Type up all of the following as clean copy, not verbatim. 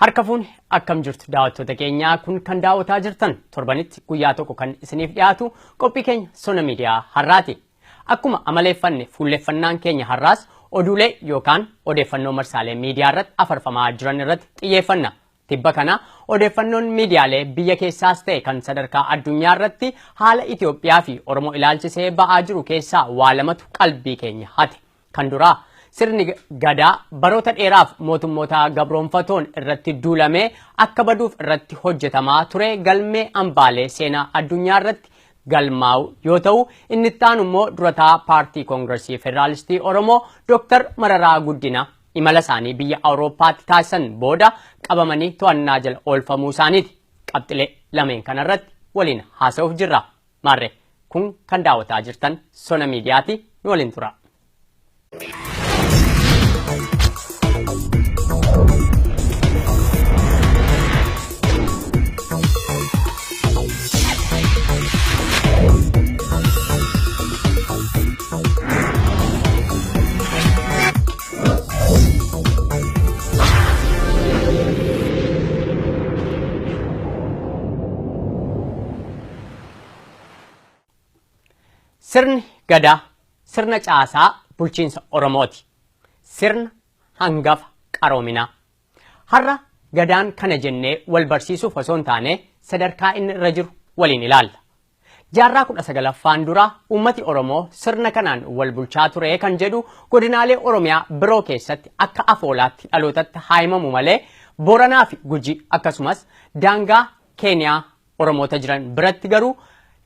Harka fuune akkam jirtu daawwattoota keenyaa kun kan daawwataa jirtan torbanitti guyyaa tokko kan isiniif dhiyaatu qophii keenya Sona Miidiyaa har'aati. Akkuma amaleeffanne fuulleffannaan keenya har'aas oduulee yookaan odeeffannoo marsaalee miidiyaa irratti afarfamaa jiran irratti xiyyeeffanna. Tibba kana odeeffannoon miidiyaalee biyya keessaas ta'e kan sadarkaa addunyaa irratti haala Itoophiyaa fi Oromoo ilaalchisee ba'aa jiru keessaa waa lamatu qalbii keenya hate. Kan duraa sirni Gadaa baroota dheeraaf mootummoota gabroonfatoon irratti duulamee akka baduuf irratti hojjetamaa ture galmee hambaalee seenaa addunyaa irratti galmaa'u yoo ta'u, inni itti aanu immoo durataa paartii Koongiresii Federaalistii Oromoo Dooktar Mararaa Guddina imala isaanii biyya Awurooppaatti taasisan booda qabamanii to'annaa jala oolfamuu isaaniiti. Qabxilee lameen kanarratti waliin haasa'uuf jirra. Maarree kun kan daawwataa jirtan Sona Miidiyaati nu waliin tura. Sirni Gadaa sirna caasaa bulchiinsa Oromooti. Sirna hangafa qaroominaa. Har'a Gadaan kana jennee wal barsiisuuf osoo hin taane sadarkaa inni irra jiru waliin ilaalla. Jaarraa 19ffaan dura uummati Oromoo sirna kanaan wal bulchaa ture kan jedhu godinaalee Oromiyaa biroo keessatti akka afoolaatti dhalootatti haa himamu malee Booranaa fi Gujii akkasumas daangaa Keeniyaa Oromoota jiran biratti garuu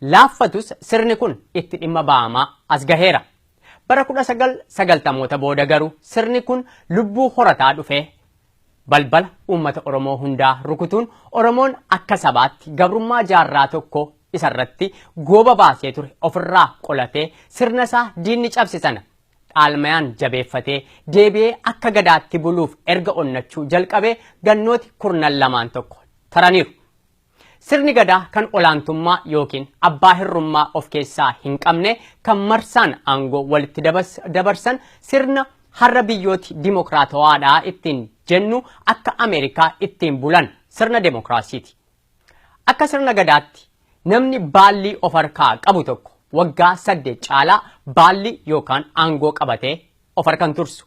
laaffatus sirni kun itti dhimma ba'amaa as gaheera. Bara 1990moota booda garuu sirni kun lubbuu horataa dhufee balbala uummata Oromoo hundaa rukutuun Oromoon akka sabaatti gabrummaa jaarraa tokko isarratti gooba baasee ture ofirraa qolatee sirna isaa diinni cabse sana dhaalmayaan jabeeffatee deebi'ee akka gadaatti buluuf erga onnachuu jalqabee gannooti kurnan lamaan tokko taraniiru. Sirni Gadaa kan olaantummaa yookiin abbaa hirrummaa of keessaa hin qabne kan marsaan aangoo walitti dabarsan sirna har'a biyyooti dimokiraatawaadha ittiin jennu akka Ameerikaa ittiin bulan sirna demokraasiiti. Akka sirna Gadaatti namni baallii of harkaa qabu tokko waggaa 8 caalaa baallii yookaan aangoo qabatee of harkan tursu.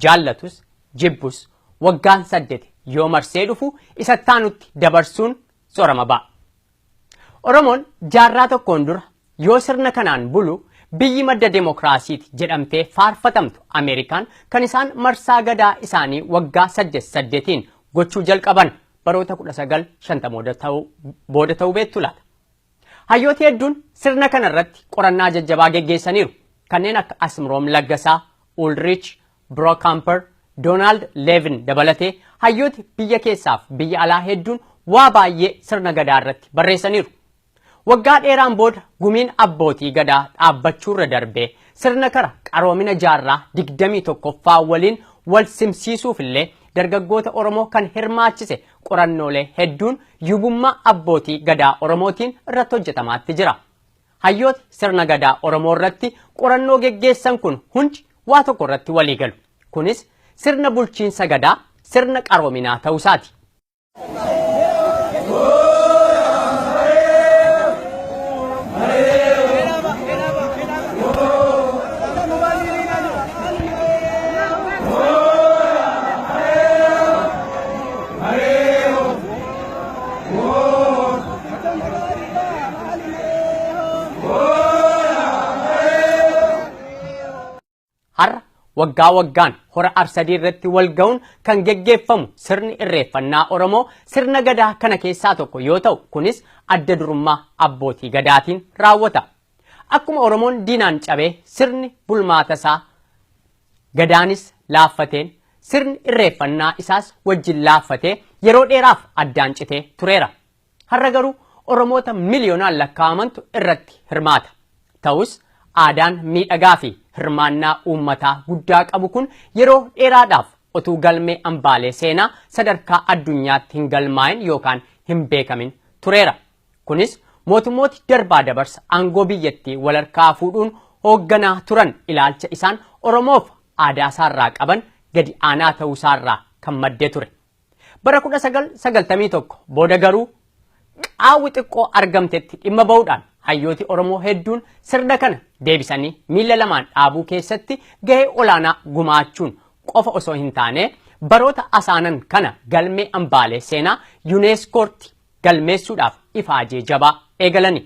Jaallatus jibbus waggaan saddeti yoo marsee dhufu isattaanutti dabarsuun soorama ba'a. Oromoon jaarraa tokkoon dura yoo sirna kanaan bulu biyyi madda demokraasiiti jedhamtee faarfatamtu Ameerikaan kan isaan marsaa gadaa isaanii waggaa saddet saddetiin gochuu jalqaban baroota 1950 booda ta'uu beektu laata. Hayyooti hedduun sirna kana irratti qorannaa jajjabaa geggeessaniiru. Kanneen akka Asmroom Laggasaa, Ulrich Brockamper, Doonaald Leevin dabalatee hayyooti biyya keessaaf biyya alaa hedduun waa baay'ee sirna gadaa irratti barreessaniiru. Waggaa dheeraan booda gumiin abbootii gadaa dhaabbachuurra darbee sirna kara qaroomina jaarraa 21ffaa waliin wal simsiisuuf illee dargaggoota Oromoo kan hirmaachise qorannoolee hedduun yubummaa abbootii gadaa Oromootiin irratti hojjetamaatti jira. Hayyooti sirna gadaa Oromoo irratti qorannoo geggeessan kun hundi waa tokko irratti walii galu. Kunis sirna bulchiinsa gadaa sirna qaroominaa ta'uusaati. Har'a waggaa waggaan hora Arsadii irratti wal ga'uun kan geggeeffamu sirni irreeffannaa Oromoo sirna gadaa kana keessaa tokko yoo ta'u kunis adda durummaa abbootii gadaatiin raawwata. Akkuma Oromoon diinaan cabee sirni bulmaata isaa Gadaanis laaffateen sirni irreeffannaa isaas wajjin laaffatee yeroo dheeraaf addaan citee tureera. Har'a garuu Oromoota miliyoonaan lakkaa'amantu irratti hirmaata. Ta'us aadaan miidhagaa fi hirmaannaa uummataa guddaa qabu kun yeroo dheeraadhaaf otuu galmee ambaalee seenaa sadarkaa addunyaatti hin galmaa'in yookaan hin beekamin tureera. Kunis mootummooti darbaa dabarsa aangoo biyyattii walharkaa fuudhuun hoogganaa turan ilaalcha isaan Oromoof aadaasaarraa qaban gadi aanaa ta'uusaarraa kan madde ture. Bara 1991 booda garuu qaawwi xiqqoo argamtetti dhimma ba'uudhaan hayyooti Oromoo hedduun sirna kana deebisanii miila lamaan dhaabuu keessatti gahee olaanaa gumaachuun qofa osoo hin taane baroota asaanan kana galmee hambaalee seenaa yuuneeskootti galmeessuudhaaf ifaajee jabaa eegalani.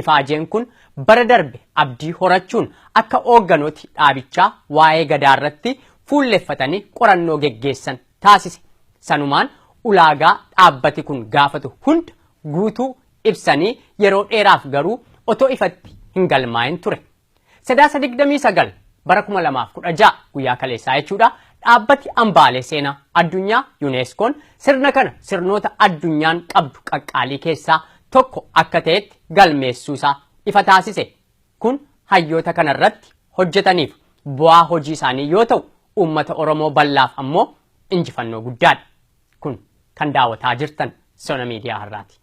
Ifaajeen kun bara darbe abdii horachuun akka hoogganooti dhaabichaa waa'ee gadaa irratti fuulleffatanii qorannoo geggeessan taasise. Sanumaan ulaagaa dhaabbati kun gaafatu hunda guutuu ibsanii yeroo dheeraaf garuu otoo ifatti hin galmaa'in ture. Sadaasa 29 bara 2016 guyyaa kaleessaa jechuudha. Dhaabbati hambaalee seenaa addunyaa yuuneeskoon sirna kana sirnoota addunyaan qabdu qaqqaalii keessaa tokko akka ta'etti galmeessuusaa ifa taasise. Kun hayyoota kanarratti hojjetaniif bu'aa hojii isaanii yoo ta'u uummata Oromoo bal'aaf ammoo injifannoo guddaadha. Kun kan daawwataa jirtan Sona Miidiyaa har'aati.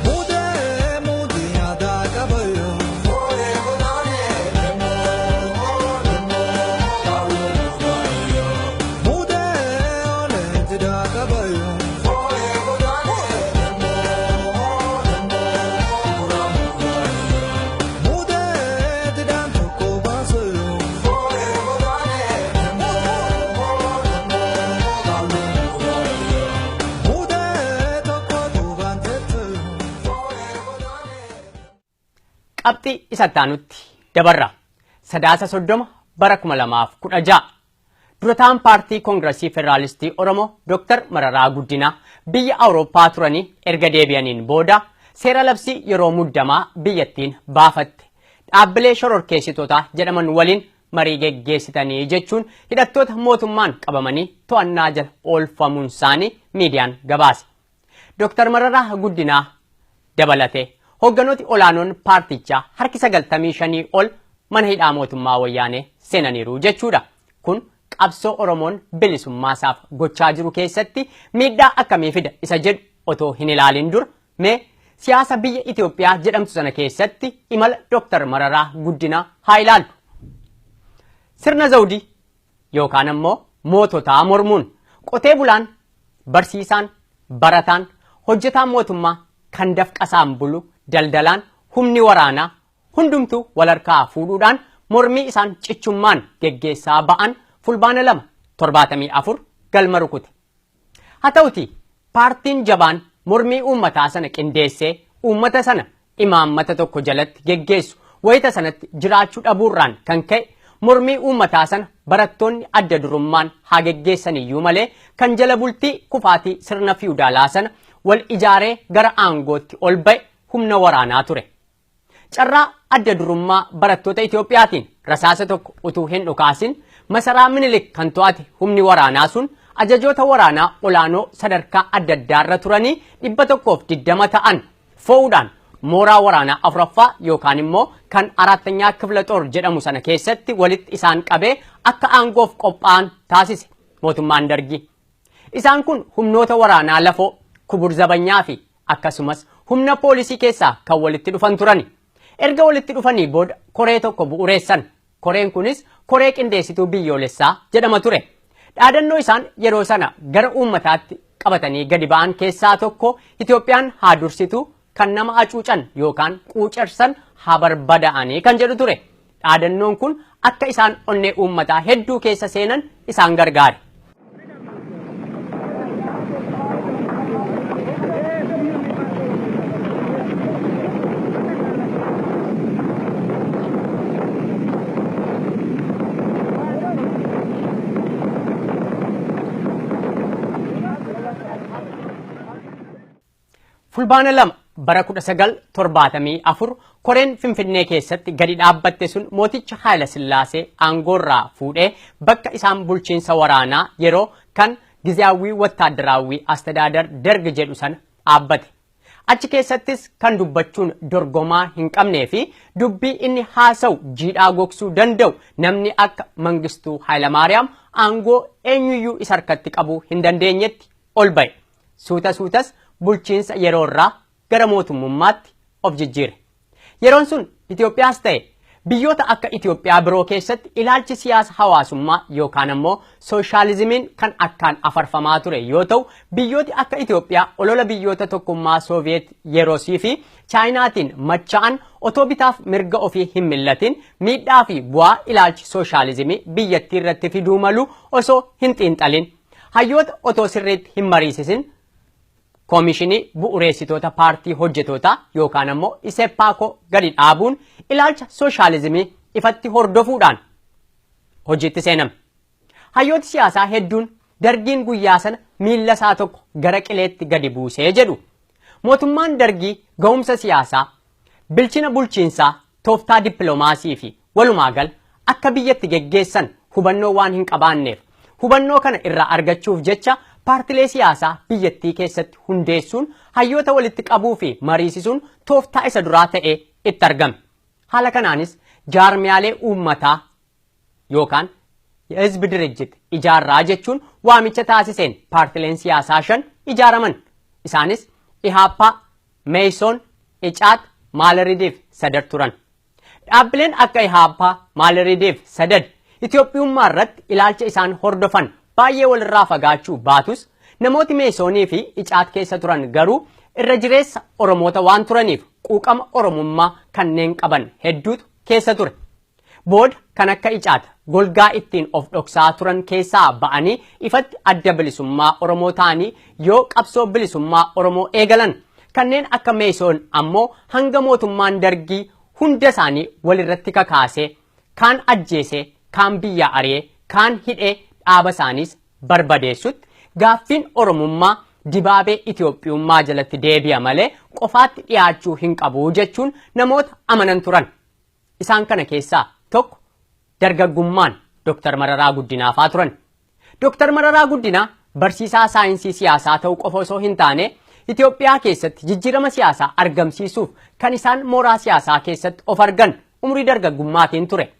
Mudee mudee aadaa qabayo. Mudee olee jidaa qabayo. Mudee didaan tokko baasayo. Mudee tokko duubaan teessayo. Qabxii isa taanutti dabarra. Sadaasa 30 bara 2016. Durataan paartii Koongirasii Federaalistii Oromoo Dr. Mararaa Guddinaa biyya Awurooppaa turanii erga deebi'aniin booda seera labsii yeroo muddamaa biyyattiin baafatte. Dhaabbilee shororkeessitootaa jedhaman waliin marii geggeessitanii jechuun hidhattoota mootummaan qabamanii to'annaa jala oolfamuun isaanii miidiyaan gabaase. Dr. Mararaa Guddinaa dabalatee hoogganooti olaanoon paartichaa harki 95 ol mana hidhaa mootummaa wayyaanee seenaniiru jechuudha. Kun qabsoo Oromoon bilisummaa isaaf gochaa jiru keessatti miidhaa akkamii fida isa jedhu otoo hin ilaalin dura mee siyaasa biyya Itoophiyaa jedhamtu sana keessatti imala Dr. Mararaa Guddinaa haa ilaallu. Sirna zawudii yookaan ammoo moototaa mormuun qotee bulaan, barsiisaan, barataan, hojjetaan mootummaa kan dafqasaan bulu, daldalaan, humni waraanaa hundumtuu wal harkaa fuudhuudhaan mormii isaan cichummaan geggeessaa ba'an fulbaana 2 74 galma rukute. Haa ta'uti paartiin jabaan mormii uummataa sana qindeessee uummata sana imaammata tokko jalatti geggeessu wayita sanatti jiraachuu dhabuurraan kan ka'e mormii uummataa sana barattoonni adda durummaan haa geggeessan iyyuu malee kan jala bultii kufaatii sirna fiwudaalaa sana wal ijaaree gara aangootti ol ba'e humna waraanaa ture. Carraa adda durummaa barattoota Itoophiyaatiin rasaasa tokko utuu hin dhukaasin masaraa Minilik kan to'ate humni waraanaa sun ajajoota waraanaa olaanoo sadarkaa adda addaarra turanii 120 ta'an fo'uudhaan mooraa waraanaa afuraffaa yookaan immoo kan Araattanyaa Kifla Xoor jedhamu sana keessatti walitti isaan qabee akka aangoof qophaa'an taasise mootummaan Dargii. Isaan kun humnoota waraanaa lafoo kubur zabanyaa fi akkasumas humna poolisii keessaa kan walitti dhufan turani. Erga walitti dhufanii booda koree tokko bu'uureessan. Koreen kunis koree qindeessituu biyyoolessaa jedhama ture. Dhaadannoo isaan yeroo sana gara uummataatti qabatanii gadi ba'an keessaa tokko Itoophiyaan haa dursitu kan nama hacuucan yookaan quucarsan haa barbada'anii kan jedhu ture. Dhaadannoon kun akka isaan onnee uummataa hedduu keessa seenan isaan gargaare. Fulbaana 2 bara 1974 koreen Finfinnee keessatti gadi dhaabbatte sun mooticha Haayila Sillaasee aangoorraa fuudhee bakka isaan bulchiinsa waraanaa yeroo kan giziyaawwii wattaadaraawwii astadaadar Derg jedhu sana dhaabbate. Achi keessattis kan dubbachuun dorgomaa hin qabnee fi dubbii inni haasa'u jiidhaa gogsuu danda'u namni akka Mangistuu Hayilamaariyaam aangoo eenyuyyuu isa harkatti qabuu hin dandeenyetti ol ba'e. Suuta suutas bulchiinsa yeroo irraa gara mootummummaatti of jijjiire. Yeroon sun Itoophiyaas ta'e biyyoota akka Itoophiyaa biroo keessatti ilaalchi siyaasa hawaasummaa yookaan ammoo sooshaalizimiin kan akkaan afarfamaa ture yoo ta'u, biyyooti akka Itoophiyaa olola biyyoota tokkummaa Sooviyeet yeroosii fi Chaayinaatiin macha'an otoo bitaaf mirga ofii hin millatin miidhaa fi bu'aa ilaalchi sooshaalizimii biyyattii irratti fiduu malu osoo hin xiinxalin, hayyoota otoo sirriitti hin mariisisin, koomishinii bu'ureessitoota paartii hojjetootaa yookaan ammoo ISEPAKO gadi dhaabuun ilaalcha sooshaalizimii ifatti hordofuudhaan hojiitti seename. Hayyooti siyaasaa hedduun Dargiin guyyaa sana miilla isaa tokko gara qileetti gadi buusee jedhu. Mootummaan Dargii ga'umsa siyaasaa, bilchina bulchiinsaa, tooftaa dippiloomaasii fi walumaa gala akka biyyatti geggeessan hubannoo waan hin qabaanneef, hubannoo kana irraa argachuuf jecha paartilee siyaasaa biyyattii keessatti hundeessuun hayyoota walitti qabuu fi mariisisuun tooftaa isa duraa ta'ee itti argame. Haala kanaanis jaarmiyaalee uummataa yookaan Hizb Dirijjit ijaarraa jechuun waamicha taasiseen paartileen siyaasaa 5 ijaaraman. Isaanis Ihaappaa, Meeysoon, Icaat, Maalaridiif Sadad turan. Dhaabbileen akka Ihaappaa, Maalaridiif Sadad Itoophiyummaa irratti ilaalcha isaan hordofan baay'ee walirraa fagaachuu baatus, namooti Meeysoonii fi Icaat keessa turan garuu irra jireessa Oromoota waan turaniif quuqama Oromummaa kanneen qaban hedduutu keessa ture. Booda kan akka Icaat golgaa ittiin of dhoksaa turan keessaa ba'anii ifatti Adda Bilisummaa Oromoo ta'anii yoo qabsoo bilisummaa Oromoo eegalan, kanneen akka Meeysoon ammoo hanga mootummaan Dargii hunda isaanii walirratti kakaasee, kaan ajjeesee, kaan biyyaa ari'ee, kaan hidhee dhaaba isaaniis barbadeessutti gaaffiin Oromummaa dibaabee Itoophiyummaa jalatti deebi'a malee qofaatti dhiyaachuu hin qabu jechuun namoota amanan turan. Isaan kana keessaa tokko dargaggummaan Dr. Mararaa Guddinaa fa'aa turan. Dr. Mararaa Guddinaa barsiisaa saayinsii siyaasaa ta'uu qofa osoo hin taane, Itoophiyaa keessatti jijjiirama siyaasaa argamsiisuuf kan isaan mooraa siyaasaa keessatti of argan umurii dargaggummaatiin ture.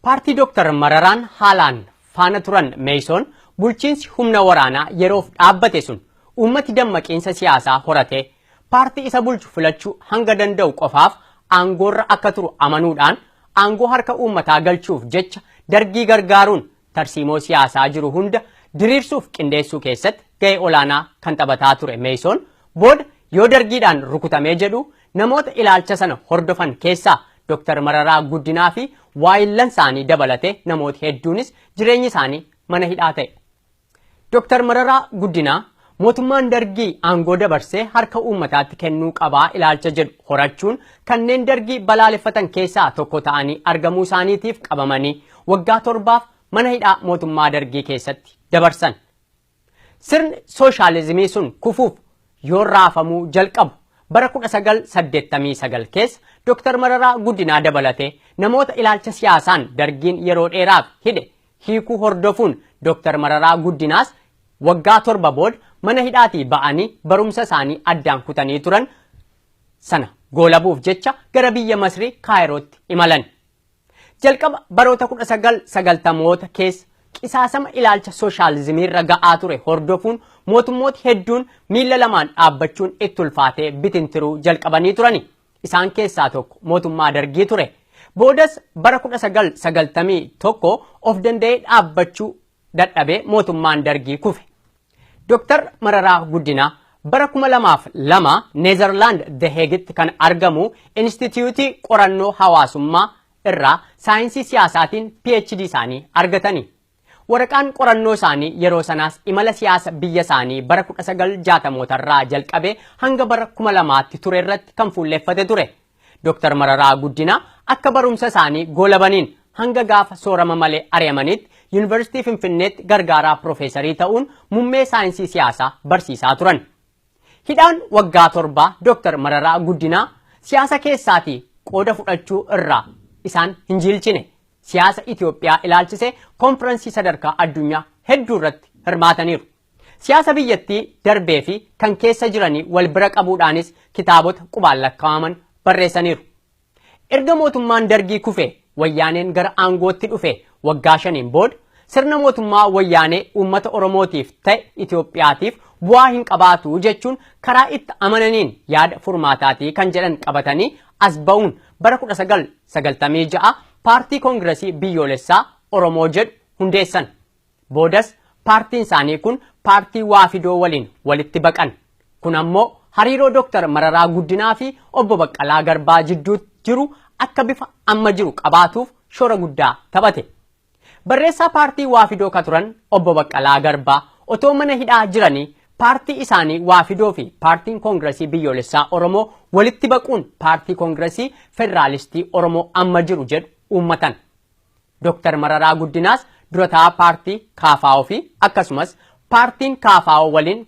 Paartii Dr. Mararaan haalaan faana turan Meeysoon, bulchiinsi humna waraanaa yeroof dhaabbate sun uummati dammaqiinsa siyaasaa horatee paartii isa bulchu filachuu hanga danda'u qofaaf aangoorra akka turu amanuudhaan, aangoo harka uummataa galchuuf jecha Dargii gargaaruun tarsiimoo siyaasaa jiru hunda diriirsuuf qindeessuu keessatti ga'ee olaanaa kan taphataa ture Meeysoon, booda yoo Dargiidhaan rukutamee jedhu namoota ilaalcha sana hordofan keessaa Dr. Mararaa Guddinaa fi waayillan isaanii dabalatee namooti hedduunis jireenyi isaanii mana hidhaa ta'e. Dr. Mararaa Guddinaa mootummaan Dargii aangoo dabarsee harka uummataatti kennuu qabaa ilaalcha jedhu horachuun kanneen Dargii balaaleffatan keessaa tokko ta'anii argamuu isaaniitiif qabamanii waggaa 7f mana hidhaa mootummaa Dargii keessatti dabarsan. Sirni sooshaalizimii sun kufuuf yoo raafamuu jalqabu bara 1989 keessa Dr. Mararaa Guddinaa dabalatee namoota ilaalcha siyaasaan Dargiin yeroo dheeraaf hidhe hiikuu hordofuun Dr. Mararaa Guddinaas waggaa 7 booda mana hidhaatii ba'anii barumsa isaanii addaan kutanii turan sana goolabuuf jecha gara biyya Masrii Kaayirootti imalan. Jalqaba baroota 1990moota keessa qisaasama ilaalcha sooshaalizimiirra ga'aa ture hordofuun mootummooti hedduun miilla lamaan dhaabbachuun itti ulfaatee bitintiruu jalqabanii turani. Isaan keessaa tokko mootummaa Dargii ture. Boodas bara 1991 of danda'ee dhaabbachuu dadhabee mootummaan Dargii kufe. Dr. Mararaa Guddinaa bara 2002 Neezerlaand The Haguetti kan argamu Inistitiyuutii Qorannoo Hawaasummaa irraa saayinsii siyaasaatiin PhD isaanii argatani. Waraqaan qorannoo isaanii yeroo sanaas imala siyaasa biyya isaanii bara 1960mootarraa jalqabee hanga bara 2000tti ture irratti kan fuulleffate ture. Dr. Mararaa Guddinaa akka barumsa isaanii goolabaniin hanga gaafa soorama malee ari'amanitti Yuunivarsiitii Finfinneetti gargaaraa piroofeesarii ta'uun muummee saayinsii siyaasaa barsiisaa turan. Hidhaan waggaa 7 Dr. Mararaa Guddinaa siyaasa keessaatii qooda fudhachuu irraa isaan hin jiilchine. Siyaasa Itoophiyaa ilaalchisee konfiraansii sadarkaa addunyaa hedduu irratti hirmaataniiru. Siyaasa biyyattii darbee fi kan keessa jiranii wal bira qabuudhaanis kitaabota qubaan lakkaa'aman barreessaniiru. Erga mootummaan Dargii kufe Wayyaaneen gara aangootti dhufe waggaa 5n booda sirna mootummaa Wayyaanee uummata Oromootiif ta'e Itoophiyaatiif bu'aa hin qabaatu jechuun karaa itti amananiin yaada furmaataatii kan jedhan qabatanii as ba'uun bara 1996 paartii Koongiresii Biyyoolessaa Oromoo jedhu hundeessan. Boodas paartiin isaanii kun paartii Waafidoo waliin walitti baqan. Kun ammoo hariiroo Dr. Mararaa Guddinaa fi obbo Baqqalaa Garbaa jidduu jiru akka bifa amma jiru qabaatuuf shoora guddaa taphate. Barreessaa paartii Waafidoo ka turan obbo Baqqalaa Garbaa otoo mana hidhaa jiranii paartii isaanii Waafidoo fi paartiin Koongiresii Biyyoolessaa Oromoo walitti baquun paartii Koongiresii Federaalistii Oromoo amma jiru jedhu uummatan. Dr. Mararaa Guddinaas durataa paartii KFO fi akkasumas paartiin KFO waliin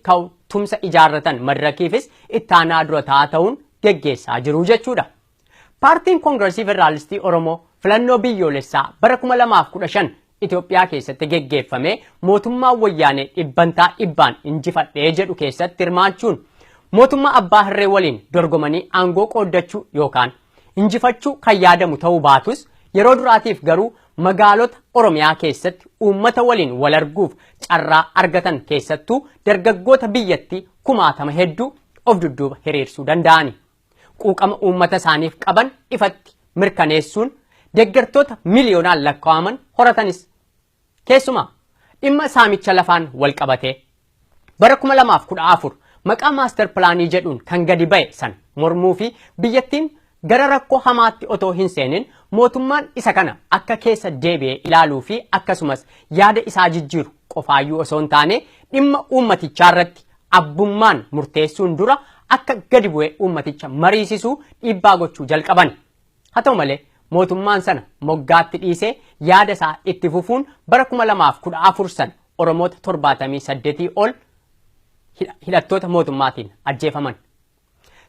tumsa ijaarratan Madirakiifis ittaanaa durataa ta'uun geggeessaa jiru jechuudha. Paartiin Koongiresii Federaalistii Oromoo filannoo biyyoolessaa bara 2015 Itoophiyaa keessatti geggeeffame mootummaa Wayyaanee dhibbantaa dhibbaan injifadhee jedhu keessatti hirmaachuun mootummaa abbaa hirree waliin dorgomanii aangoo qooddachuu yookaan injifachuu kan yaadamu ta'uu baatus yeroo duraatiif garuu magaalota Oromiyaa keessatti uummata waliin wal arguuf carraa argatan keessattuu dargaggoota biyyattii kumaatama hedduu of dudduuba hiriirsuu danda'ani. Quuqama uummata isaaniif qaban ifatti mirkaneessuun deeggartoota miliyoonaan lakkaa'aman horatanis. Keessumaa dhimma saamicha lafaan wal qabatee bara 2014 maqaa maastar pilaanii jedhuun kan gadi ba'e san mormuu fi biyyattiin gara rakkoo hamaatti otoo hin seenin mootummaan isa kana akka keessa deebi'ee ilaaluu fi akkasumas yaada isaa jijjiiru qofaayyuu osoo hin taane dhimma uummatichaa irratti abbummaan murteessuun dura akka gadi bu'ee uummaticha mariisisuu dhiibbaa gochuu jalqaban. Haa ta'u malee mootummaan sana moggaatti dhiisee yaada isaa itti fufuun bara 2014 sana Oromoota 78 ol hidhattoota mootummaatiin ajjeefaman.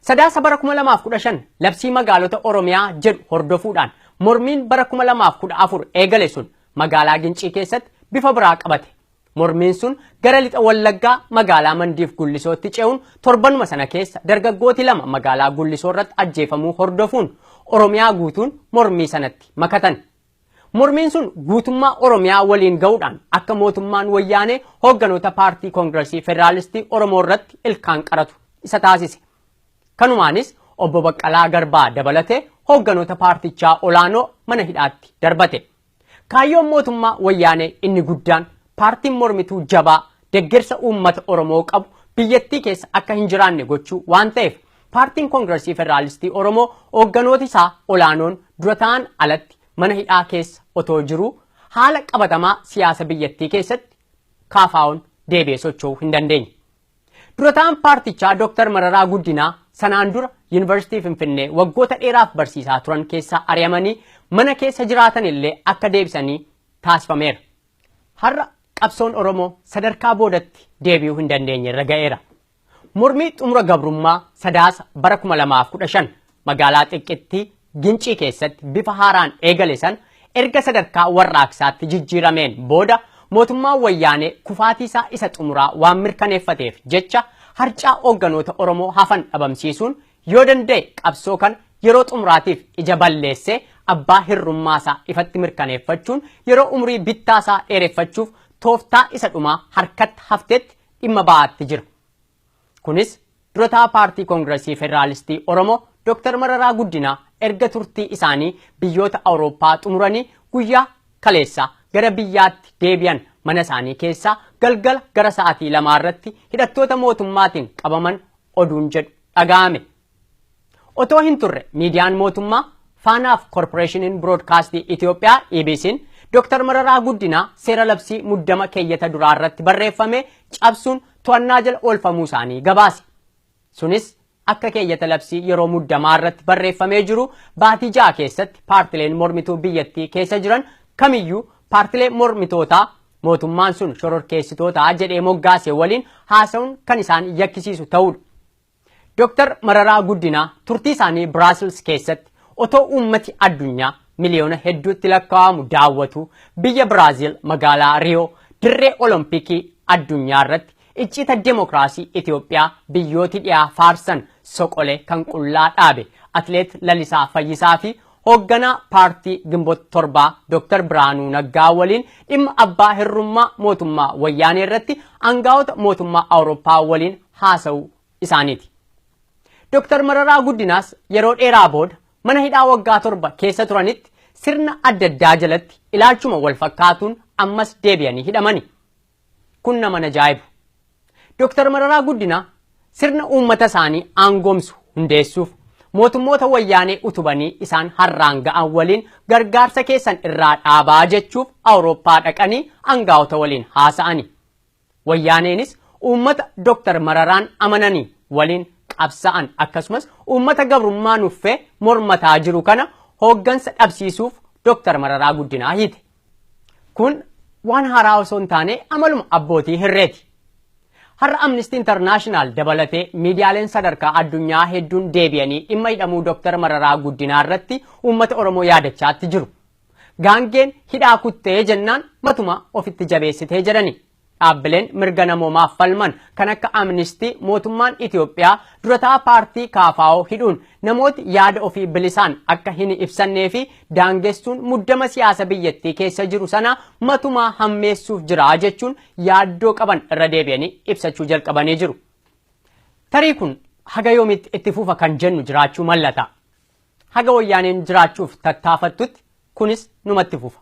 Sadaasa bara 2015 labsii magaalota Oromiyaa jedhu hordofuudhaan mormiin bara 2014 eegale sun magaalaa Gincii keessatti bifa biraa qabate. Mormiin sun gara lixa Wallaggaa magaalaa Mandiif Gullisootti ce'uun torbanuma sana keessa dargaggooti 2 magaalaa Gullisoo irratti ajjeefamuu hordofuun Oromiyaa guutuun mormii sanatti makatan. Mormiin sun guutummaa Oromiyaa waliin ga'uudhaan akka mootummaan Wayyaanee hoogganoota paartii Koongiresii Federaalistii Oromoo irratti ilkaan qaratu isa taasise. Kanumaanis obbo Baqqalaa Garbaa dabalatee hoogganoota paartichaa olaanoo mana hidhaatti darbate. Kaayyoon mootummaa Wayyaanee inni guddaan paartiin mormituu jabaa deeggarsa uummata Oromoo qabu biyyattii keessa akka hin jiraanne gochuu waan ta'eef paartiin Koongiresii Federaalistii Oromoo hoogganooti isaa olaanoon dura ta'an alatti mana hidhaa keessa otoo jiruu haala qabatamaa siyaasa biyyattii keessatti KFO'n deebi'ee socho'uu hin dandeenye. Dura ta'an paartichaa Dr. Mararaa Guddinaa sanaan dura Yuunivarsiitii Finfinnee waggoota dheeraaf barsiisaa turan keessaa ari'amanii mana keessa jiraatan illee akka deebisanii taasifameera. Har'a qabsoon Oromoo sadarkaa boodatti deebi'uu hin dandeenye irra ga'eera. Mormii xumura gabrummaa Sadaasa bara 2015 magaalaa xiqqittii Gincii keessatti bifa haaraan eegale san erga sadarkaa warraaqsaatti jijjiirameen booda mootummaan Wayyaanee kufaatii isaa isa xumuraa waan mirkaneeffateef jecha harcaa hoogganoota Oromoo hafan dhabamsiisuun yoo danda'e qabsoo kana yeroo xumuraatiif ija balleessee abbaa hirrummaa isaa ifatti mirkaneeffachuun yeroo umurii bittaa isaa dheereffachuuf tooftaa isa dhumaa harkatti haftetti dhimma ba'aatti jira. Kunis durataa paartii Koongiresii Federaalistii Oromoo Dr. Mararaa Guddinaa erga turtii isaanii biyyoota Awurooppaa xumuranii guyyaa kaleessaa gara biyyaatti deebi'an mana isaanii keessaa galgala gara sa'aatii 2 irratti hidhattoota mootummaatiin qabaman oduun jedhu dhaga'ame. Otoo hin turre miidiyaan mootummaa Faanaaf Koorporeeshiniin Biroodkaastii Itoophiyaa EBC'n Dr. Mararaa Guddinaa seera labsii muddama keeyyata duraa irratti barreeffame cabsuun to'annaa jala oolfamuu isaanii gabaase. Sunis akka keeyyata labsii yeroo muddamaa irratti barreeffamee jiru baatii 6 keessatti paartileen mormituu biyyattii keessa jiran kamiyyuu paartilee mormitootaa mootummaan sun shororkeessitootaa jedhee moggaase waliin haasa'uun kan isaan yakkisiisu ta'uudha. Dr. Mararaa Guddinaa turtii isaanii Biraasils keessatti otoo uummati addunyaa miliyoona hedduutti lakkaa'amu daawwatu biyya Biraazil magaalaa Riyoo dirree Olompikii addunyaa irratti iccita demokiraasii Itoophiyaa biyyooti dhiyaa faarsan soqolee kan qullaa dhaabe Atileet Lalisaa Fayyisaa fi hoogganaa paartii Ginboot 7 Dr. Biraanuu Naggaa waliin dhimma abbaa hirrummaa mootummaa wayyaanee irratti aangaa'ota mootummaa Awurooppaa waliin haasa'uu isaaniiti. Dr. Mararaa Guddinaas yeroo dheeraa booda mana hidhaa waggaa 7 keessa turanitti sirna adda addaa jalatti ilaalchuma wal fakkaatuun ammas deebi'anii hidhamani. Kun nama ajaa'ibu. Dr. Mararaa Guddinaa sirna uummata isaanii aangoomsu hundeessuuf mootummoota wayyaanee utubanii isaan har'aan ga'an waliin gargaarsa keessan irraa dhaabaa jechuuf Awurooppaa dhaqanii aangaa'ota waliin haasa'ani. Wayyaaneenis uummata Dr. Mararaan amananii waliin qabsa'an akkasumas uummata gabrummaa nuffee mormataa jiru kana hooggansa dhabsiisuuf Dr. Mararaa Guddinaa hiite. Kun waan haaraa osoo hin taane amaluma abbootii hirreeti. Har'a Amnesty International dabalatee miidiyaaleen sadarkaa addunyaa hedduun deebi'anii dhimma hidhamuu Dr. Mararaa Guddinaa irratti uummata Oromoo yaadachaatti jiru. Gaangeen hidhaa kuttee jennaan matuma ofitti jabeessitee jedhani. Dhaabbileen mirga namoomaaf falman kan akka Amnesty mootummaan Itoophiyaa durataa paartii KFO hidhuun namooti yaada ofii bilisaan akka hin ibsannee fi daangessuun muddama siyaasa biyyattii keessa jiru sana matumaa hammeessuuf jira jechuun yaaddoo qaban irra deebi'anii ibsachuu jalqabanii jiru. Tarii kun haga yoomitti itti fufa kan jennu jiraachuu mallata. Haga wayyaaneen jiraachuuf tattaafattutti kunis numatti fufa.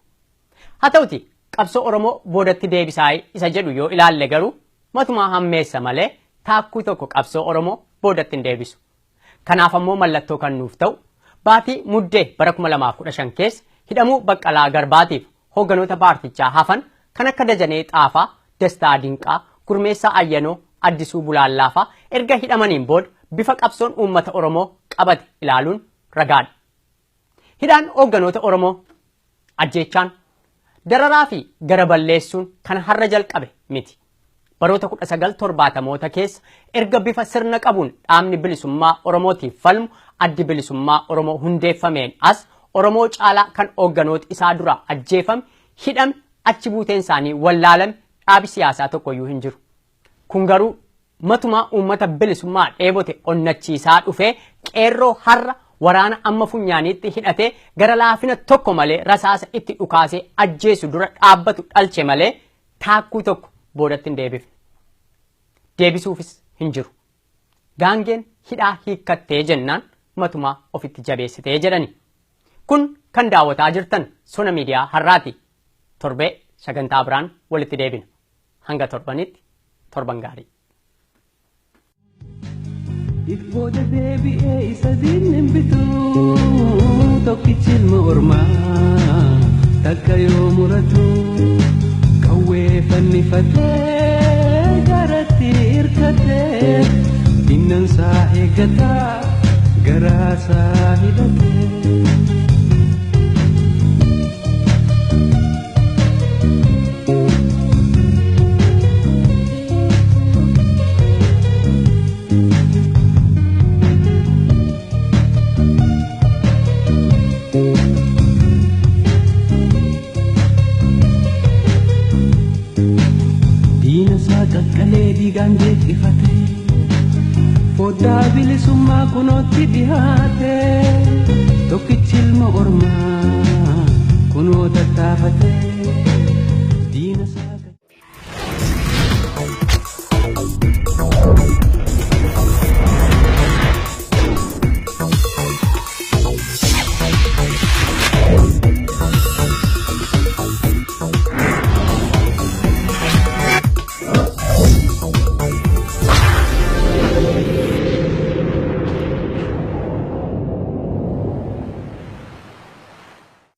Haa ta'uti qabsoo Oromoo boodatti deebisaa isa jedhu yoo ilaalle garuu matumaa hammeessa malee taakkuu tokko qabsoo Oromoo boodatti hin deebisu. Kanaaf ammoo mallattoo kan nuuf ta'u baatii Muddee bara 2015 keessa hidhamuu Baqqalaa Garbaatiif hoogganoota paartichaa hafan kan akka Dajanee Xaafaa, Dastaa Dinqaa, Gurmeessaa Ayyanoo, Addisuu Bulaallaafaa erga hidhamaniin booda bifa qabsoon uummata Oromoo qabate ilaaluun ragaadha. Hidhaan hoogganoota Oromoo ajjeechaan dararaa fi gara balleessuun kan har'a jalqabe miti. Baroota 1970moota keessa erga bifa sirna qabuun dhaabni bilisummaa Oromootiif falmu addi bilisummaa Oromoo hundeeffameen as Oromoo caalaa kan hoogganoota isaa dura ajjeefame hidhame achi buuteen isaanii wallaalame dhaabi siyaasaa tokkoyyuu hin jiru. Kun garuu matumaa uummata bilisummaa dheebote onnachiisaa dhufee qeerroo har'a waraana amma funyaaniitti hidhatee gara laafina tokko malee rasaasa itti dhukaasee ajjeesu dura dhaabbatu dhalche malee taakkuu tokko boodatti hin deebifne. Deebisuufis hin jiru. Gaangeen hidhaa hiikkattee jennaan matumaa ofitti jabeessitee jedhani. Kun kan daawwataa jirtan Sona Miidiyaa har'aati. Torbee sagantaa biraan walitti deebina. Hanga torbanitti torban gaarii. If booda deebi'ee isa diinni hin bitu tokkichi ilma ormaa takka yoo muratu qawwee fannifatee garatti hirkatee dinnansaa eeggataa garaasaa hidhatee. Diina isaa qaqqalee dhiigaan jeeqifate foddaa bilisummaa kunootti dhihaate tokkichi ilma ormaa kunoo tattaafate.